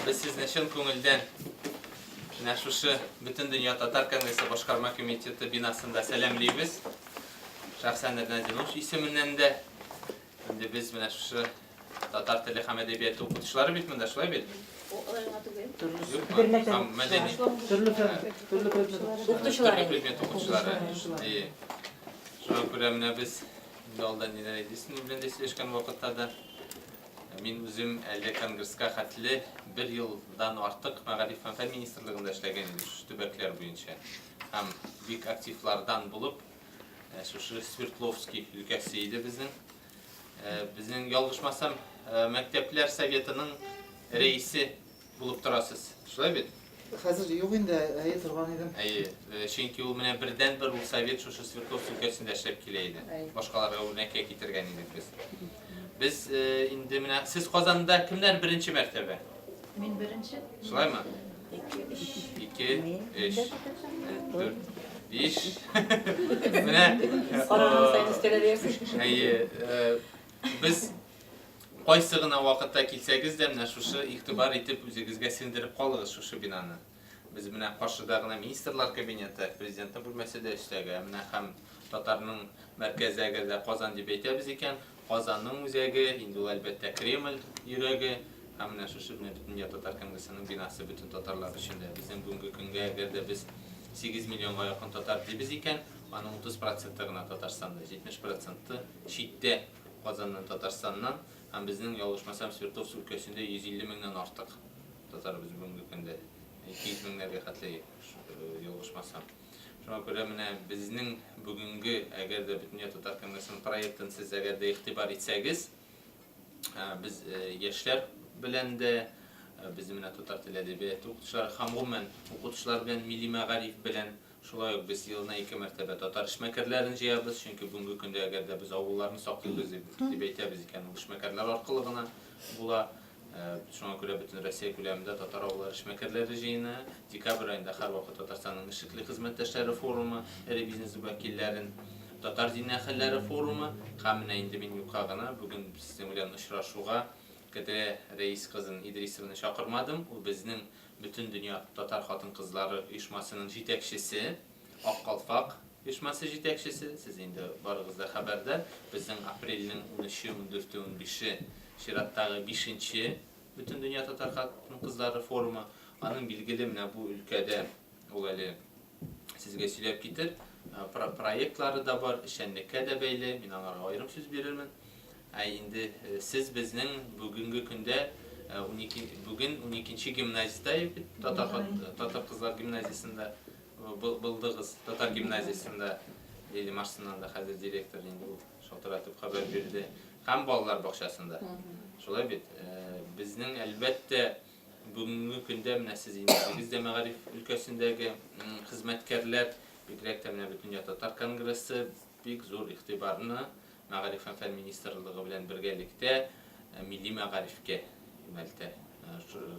Без сезне чын күңелдән менә шушы Бөтендөнья татар конгрессы башкарма комитеты бинасында сәламлибез. Шәхсән Ренат Зинуш исеменнән дә. Инде без менә шушы татар теле һәм әдәбияты укытучылары бит монда, шулай бит? Алай гына түгел. Юкмы? Һәм мәдәни Төрле фән, төрле предмет укытучылары. Укытучылар төрле инде. предмет укытучылары. Әйе. Шуңа күрә менә без инде алдан Динара Идрисовна белән дә сөйләшкән вакытта да Мин үзем әле конгресска хәтле бер елдан артык Мәгариф һәм фән министрлыгында эшләгән идем шушы төбәкләр буенча. Һәм бик активлардан булып, шушы Свердловский өлкәсе иде безнең. Безнең, ялгышмасам, мәктәпләр советының рәисе булып торасыз. Шулай бит? Хәзер юк инде, әйе, торган идем. Әйе, чөнки ул менә бердәнбер ул совет шушы Свердловск өлкәсендә эшләп килә иде. Башкаларга үрнәккә китергән идек без. Без инде менә сез Казанда кемнәр беренче мәртәбә? Мин беренче. Шулаймы? Ике, өч. Ике, өч, дүрт, биш. Менә Караган саен өстәлә диясең. Әйе, без Кайсы гына вакытта килсәгез дә, менә шушы игътибар итеп үзегезгә сеңдереп калыгыз шушы бинаны. Без менә каршыда гына министрлар кабинеты, президентның бүлмәсе дә өстәге. Ә менә һәм татарның мәркәзе әгәр дә Казан дип әйтәбез икән, Казанның үзәге, инде ул әлбәттә Кремль йөрәге. Һәм менә шушы менә Бөтендөнья татар конгрессының бинасы бөтен татарлар өчен дә. Безнең бүгенге көнгә әгәр дә без 8 миллионга якын татар дибез икән, аның 30 проценты гына Татарстанда, 70 проценты читтә. Казаннан, Татарстаннан һәм безнең, ялгышмасам, Свердловск өлкәсендә 150 меңнән артык татарыбыз бүгенге көндә. 200 меңнәргә хәтле, ялгышмасам. Шуңа күрә менә безнең бүгенге, әгәр дә Бөтендөнья татар конгрессының проектын сез әгәр дә игътибар итсәгез, без яшьләр белән дә, безнең менә татар теле әдәбияты укытучылары һәм гомумән укытучылар белән, милли мәгариф белән Шулай ук без елына ике мәртәбә татар эшмәкәрләрен җыябыз, чөнки бүгенге көндә әгәр дә без авылларны саклыйбыз дип, дип әйтәбез икән, ул эшмәкәрләр аркылы гына була. Шуңа күрә бөтен Россия күләмендә татар авыллары эшмәкәрләре җыены, декабрь аенда һәрвакыт Татарстанның эшлекле хезмәттәшләре форумы, эре бизнес вәкилләрен, татар дин әһелләре форумы һәм менә инде мин юкка гына бүген сезнең белән очрашуга КДР рәис кызын Идрисованы чакырмадым, ул безнең Бөтендөнья татар хатын-кызлары оешмасының җитәкчесе, Ак калфак оешмасы җитәкчесе, сез инде барыгыз да хәбәрдар, безнең апрельнең унөче, ундүрте, унбише чираттагы бишенче Бөтендөнья татар хатын-кызлары форумы. Аның билгеле менә бу өлкәдә ул әле сезгә сөйләп китер. Проектлары да бар, эшчәнлеккә дә бәйле, мин аңарга аерым сүз бирермен. Ә инде сез безнең бүгенге көндә 12, бүген уникенче гимназиядә бит, татар, татар кызлар гимназиясендә булдыгыз, татар гимназиясендә Лилия Марсовнаның да хәзер директор инде ул шалтыратып хәбәр бирде. Һәм балалар бакчасында. Шулай бит. Безнең әлбәттә бүгенге көндә менә сез инде үзегез дә мәгариф өлкәсендәге хезмәткәрләр, бигрәк тә менә Бөтендөнья татар конгрессы бик зур игътибарны Мәгариф һәм фән министрлыгы белән бергәлектә милли мәгарифкә юнәлтә.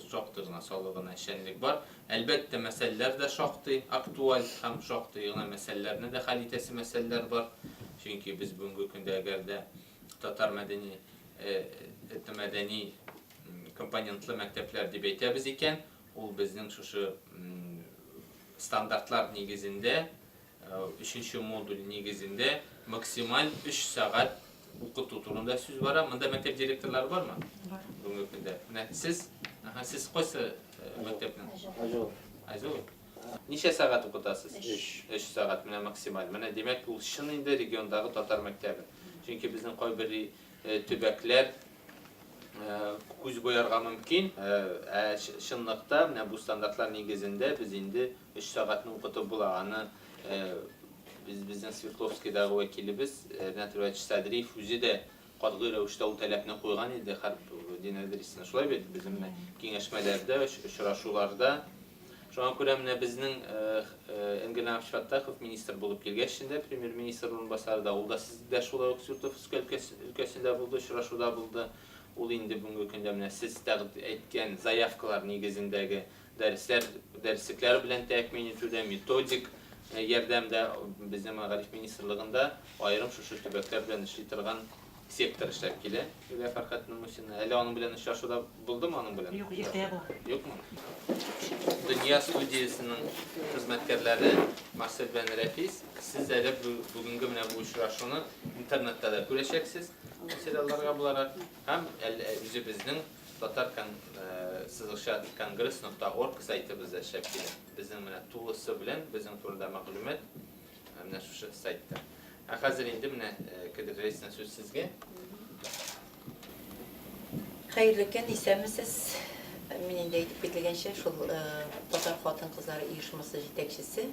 Шактый гына саллы гына эшчәнлек бар. Әлбәттә, мәсьәләләр дә шактый актуаль һәм шактый гына мәсьәләләрне дә хәл итәсе мәсьәләләр бар. Чөнки без бүгенге көндә әгәр дә татар мәдәни, этномәдәни компонентлы мәктәпләр дип әйтәбез икән, ул безнең шушы стандартлар нигезендә Өченче модуль нигезендә максималь өч сәгать укыту турында сүз бара. Монда мәктәп директорлары бармы? Бар. Бүгенге көндә. Менә сез, аһа, сез кайсы мәктәпнең? Азов. Азов. Ничә сәгать укытасыз? Өч. Өч сәгать, менә максималь. Менә димәк, ул чын инде региондагы татар мәктәбе. Чөнки безнең кайбер төбәкләр күз буярга мөмкин, ә чынлыкта менә бу стандартлар нигезендә без инде Өч сәгатьне укытып була. Аны без безнең Свердловскийдагы вәкилебез Ринат Рифатович Садриев үзе дә катгый рәвештә ул таләпне куйган иде һәр Дина Идрисовна. Шулай бит? Безнең менә киңәшмәләрдә, очрашуларда. Шуңа күрә менә безнең Энгель Нәгыймович Фәттахов министр булып килгәч инде, премьер-министр урынбасары да, ул да сездә шулай ук Свердловск өлкәсендә булды, очрашуда булды. Ул инде бүгенге көндә менә сез әйткән заявкалар нигезендәге Дәресләр, дәреслекләр белән тәэмин итүдә, методик ярдәм дә безнең мәгариф министрлыгында аерым шушы төбәкләр белән эшли торган сектор эшләп килә. Юлия Фәрхәтовна Мусина. Әле аның белән очрашуда булдымы аның белән? Юк, иртәгә була. Юкмы? Дөнья студиясенең хезмәткәрләре Марсель белән Рәфис, сез әле бүгенге менә бу очрашуны интернетта да күрәчәксез, материалларга буларак, һәм әле үзебезнең татар кон, э, сызыкча конгресс.орг сайтыбызда эшләп килә. Безнең менә тулысы белән безнең турында мәгълүмат э, менә шушы сайтта. Ә хәзер инде менә э, Кадер Рәисенә сүз сезгә. Хәерле көн, исәнмесез. Мин инде әйтеп кителгәнчә, шул татар хатын-кызлары оешмасы җитәкчесе.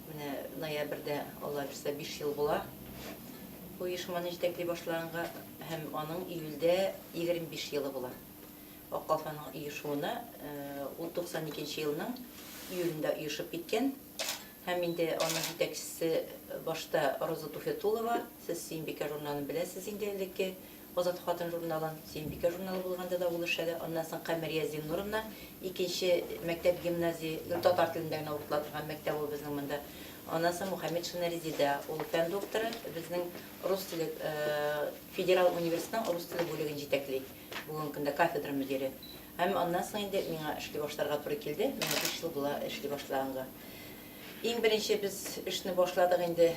Менә ноябрьдә, Алла бирсә, 5 ел була. Бу оешманы җитәкли башлаганга һәм аның июльдә 25 елы була. Ак калфакның оешуына ул 92 елның июлендә оешып киткән. Һәм инде аның җитәкчесе башта Роза Туфетулова, сез Сөембикә журналын беләсез инде элекке Азат хатын журналын, Сөембикә журналы булганда да ул эшләде. Аннан соң Камәрия Зиннуровна, икенче мәктәп гимназия, гел татар телендә генә укытыла торган мәктәп ул безнең монда. Аннан соң Мухаметшина Резида, ул фән докторы, безнең рус теле федераль университетның рус теле бүлеген җитәкли, бүгенге көндә кафедра мөдире. Һәм аннан соң инде миңа эшли башларга туры килде, миңа 5 ел була эшли башлаганга. Иң беренче без эшне башладык инде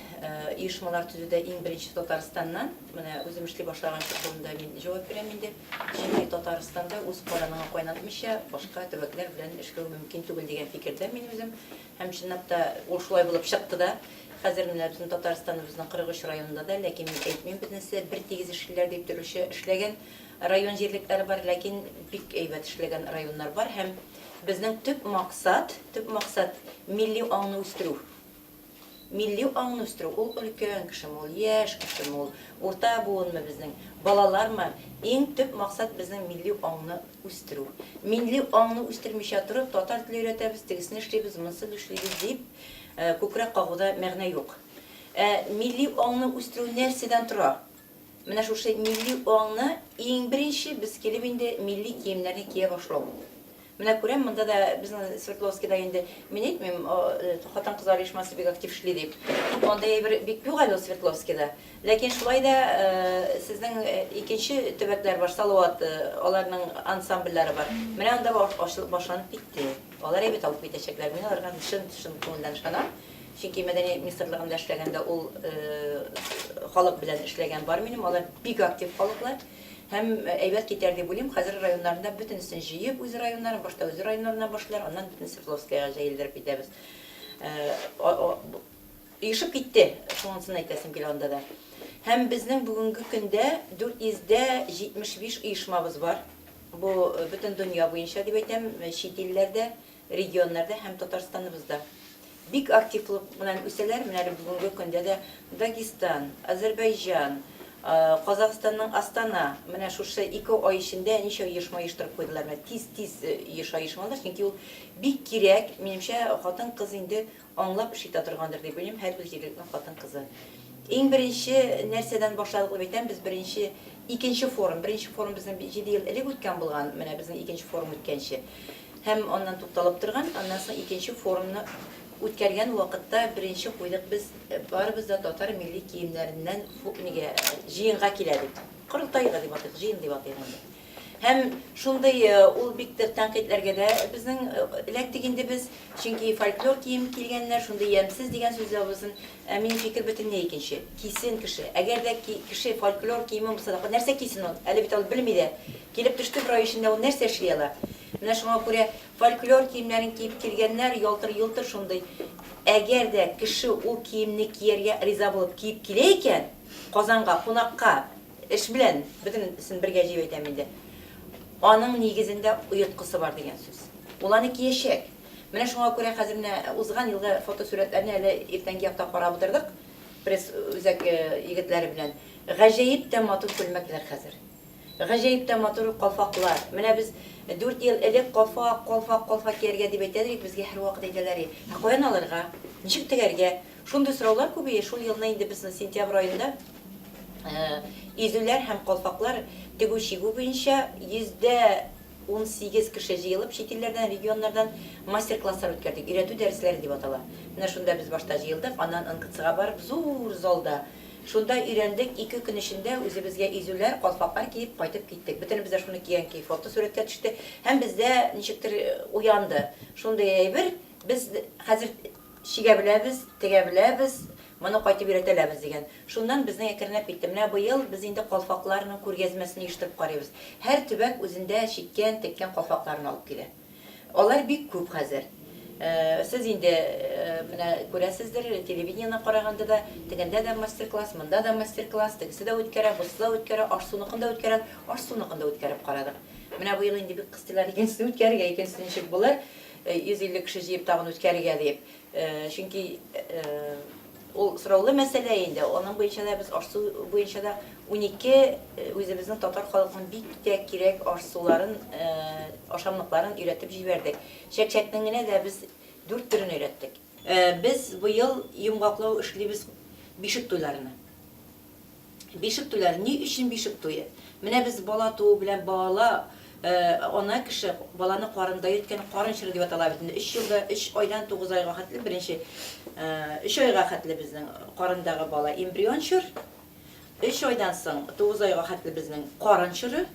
оешмалар төзүдә иң беренче Татарстаннан. Менә үзем эшли башлаган чор турында мин җавап бирәм инде. Чөнки Татарстанда үз караныңа кайнатмыйча башка төбәкләр белән эшләү мөмкин түгел дигән фикердә мин үзем. Һәм чынлап та ул шулай булып чыкты да. Хәзер менә безнең Татарстаныбызның 43 районында да, ләкин мин әйтмим безнесе бер тигез эшлиләр дип төрлечә эшләгән район җирлекләре бар, ләкин бик әйбәт эшләгән районнар бар һәм Безнең төп максат, төп максат, милли аңны үстерү. Милли аңны үстерү, ул өлкән кешеме ул, яшь кешеме ул, урта буынмы безнең, балалармы, иң төп максат безнең милли аңны үстерү. Милли аңны үстермичә торып, татар теле өйрәтәбез, тегесен эшлибез, монысын эшлибез дип, күкрәк кагуда мәгънә юк. Ә милли аңны үстерү нәрсәдән тора? Менә шушы милли аңны иң беренче без килеп инде милли киемнәрне кия башлау. Менә күрәм, монда да безнең Свердловскида инде, мин әйтмим, хатын-кызлар оешмасы бик актив эшли дип. Андый әйбер бик юк әле ул Свердловскида. Ләкин шулай да сезнең икенче төбәкләр бар, Салават, аларның ансамбльләре бар. Менә анда ачылып башланып китте. Алар әйбәт алып китәчәкләр. Мин аларга чын-чын күңелдән ышанам. Чөнки мәдәният министрлыгында эшләгәндә ул халык белән эшләгән бар минем, алар бик актив халыклар. Һәм әйбәт китәр дип уйлыйм. Хәзер районнарында бөтенесен җыеп, үз районнарын, башта үз районнарыннан башлыйлар, аннан бөтен Свердловскийга җәелдереп китәбез. Оешып китте, шунысын әйтәсем килә анда да. Һәм безнең бүгенге көндә 475 оешмабыз бар. Бу бөтен дөнья буенча дип әйтәм, чит илләрдә, регионнарда һәм Татарстаныбызда бик активлык белән үсәләр. Менә әле бүгенге көндә дә Дагестан, Азербайҗан, Казахстанның Астана, менә шушы ике ай эчендә ничә оешма оештырып куйдылар. Менә тиз-тиз оеша оешмалар, чөнки ул бик кирәк. Минемчә, хатын-кыз инде аңлап эш итә торгандыр дип уйлыйм, һәрбер җирлекнең хатын-кызы. Иң беренче нәрсәдән башладык дип әйтәм, без беренче, икенче форум, беренче форум безнең 7 ел элек үткән булган, менә безнең икенче форум үткәнче. Һәм аннан тукталып торган, аннан соң икенче форумны үткәргән вакытта беренче куйдык без, барыбыз да татар милли киемнәреннән нигә, җыенга килә дип. Корылтайга дип атыйк, җыен дип атыйк инде. Һәм шундый ул бик тә тәнкыйтьләргә дә безнең эләктек инде без, чөнки фольклор кием килгәннәр, шундый ямьсез дигән сүз дә булсын. Ә минем фикер бөтенләй икенче. Кисен кеше. Әгәр дә кеше фольклор киемен булса да, нәрсә кисен ул? Әле бит ул белми дә. Килеп төште бер ай эчендә ул нәрсә эшли ала? Менә шуңа күрә фольклор киемнәрен киеп килгәннәр, ялтыр-йолтыр шундый. Әгәр дә кеше ул киемне кияргә риза булып киеп килә икән, Казанга кунакка, эш белән, бөтенесен бергә җыеп әйтәм инде, аның нигезендә оеткысы бар дигән сүз. Ул аны киячәк. Менә шуңа күрә хәзер менә узган елгы фотосурәтләрне әле иртәнге якта карап утырдык, пресс үзәк егетләре белән. Гаҗәеп тә матур күлмәкләр хәзер. Гаҗәеп тә матур калфаклар. Менә без дүрт ел элек калфак, калфак, калфак кияргә дип әйтә идек, безгә һәрвакыт әйтәләр иде. Ә каян алырга? Ничек тегәргә? Шундый сораулар күбәя. Шул елны инде без сентябрь аенда изүләр һәм калфаклар тегү-чигү буенча 18% кеше җыелып, чит илләрдән, регионнардан мастер-класслар үткәрдек. Өйрәтү дәресләре дип атала. Менә шунда без башта җыелдык, аннан НКЦга барып, зур залда. Шунда өйрәндек, ике көн эчендә үзебезгә изүләр, калфаклар киеп кайтып киттек. Бөтенебез дә шуны кигән көй фотосурәткә төште. Һәм бездә ничектер уянды шундый әйбер, без хәзер чигә беләбез, тегә беләбез, моны кайтып өйрәтә алабыз дигән. Шуннан безнең әкренләп китте. Менә быел без инде калфакларның күргәзмәсен оештырып карыйбыз. Һәр төбәк үзендә чиккән, теккән калфакларын алып килә. Алар бик күп хәзер. Сез инде менә күрәсездер, телевидениене караганда да, тегендә дә мастер-класс, монда да мастер-класс, тегесе дә үткәрә, бусы да үткәрә, аш-суныкын да үткәрә, аш-суныкын да үткәреп карадык. Менә быел инде бик кыстыйлар, икенчесен үткәрергә, икенчесе ничек булыр, 150 кеше җыеп тагын үткәрергә дип. Чөнки ул сораулы мәсьәлә инде. Аның буенча да без аш-су буенча да 12 үзебезнең татар халкының бик тә кирәк аш-суларын, ашамлыкларын өйрәтеп җибәрдек. Чәк-чәкнең генә дә без дүрт төрен өйрәттек. Без быел йомгаклау эшлибез бишек туйларына. Бишек туйлары. Ни өчен бишек туе? Менә без бала туу белән бала, ана кеше баланы карында йөрткән карын чоры дип атала бит инде. Өч елда, өч айдан 9 айга хәтле беренче өч айга хәтле безнең карындагы бала эмбрион чор. Өч айдан соң 9 айга хәтле безнең карын чоры.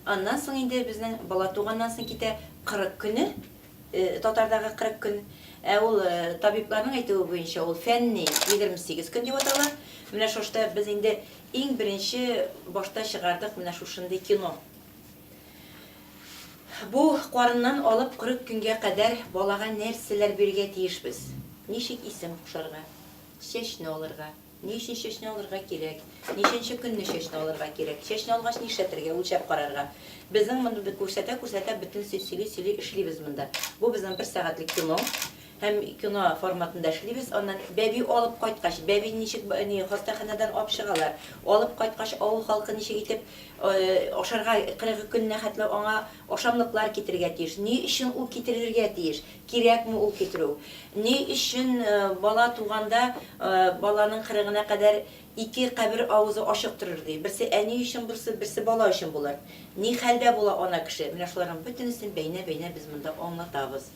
Аннан соң инде безнең бала туганнан соң китә 40 көне. Татардагы 40 көн. Ә ул табибларның әйтүе буенча ул фәнни 28 көн дип атала. Менә шушта без инде иң беренче башта чыгардык менә шушындый кино. Бу карыннан алып 40 көнгә кадәр балага нәрсәләр бирергә тиешбез? Ничек исем кушарга? Чәчне алырга. Ни өчен чәчне алырга кирәк? Ничәнче көнне чәчне алырга кирәк? Чәчне алгач нишләтергә? Үлчәп карарга. Безнең монда күрсәтә-күрсәтә бөтенесен сөйли-сөйли эшлибез монда. Бу безнең бер сәгатьлек кино. Һәм кино форматында эшлибез. Аннан бәби алып кайткач, бәбине ничек ни хастаханәдән алып чыгалар. Алып кайткач, авыл халкы ничек итеп ашарга 40 көненә хәтле аңа ашамлыклар китерергә тиеш. Ни өчен ул китерергә тиеш? Кирәкме ул китерү? Ни өчен бала туганда баланың кырыгына кадәр ике кабер авызы ачык торыр, ди? Берсе әни өчен булса, берсе бала өчен булыр. Ни хәлдә була ана кеше? Менә шуларның бөтенесен бәйнә-бәйнә без монда аңлатабыз.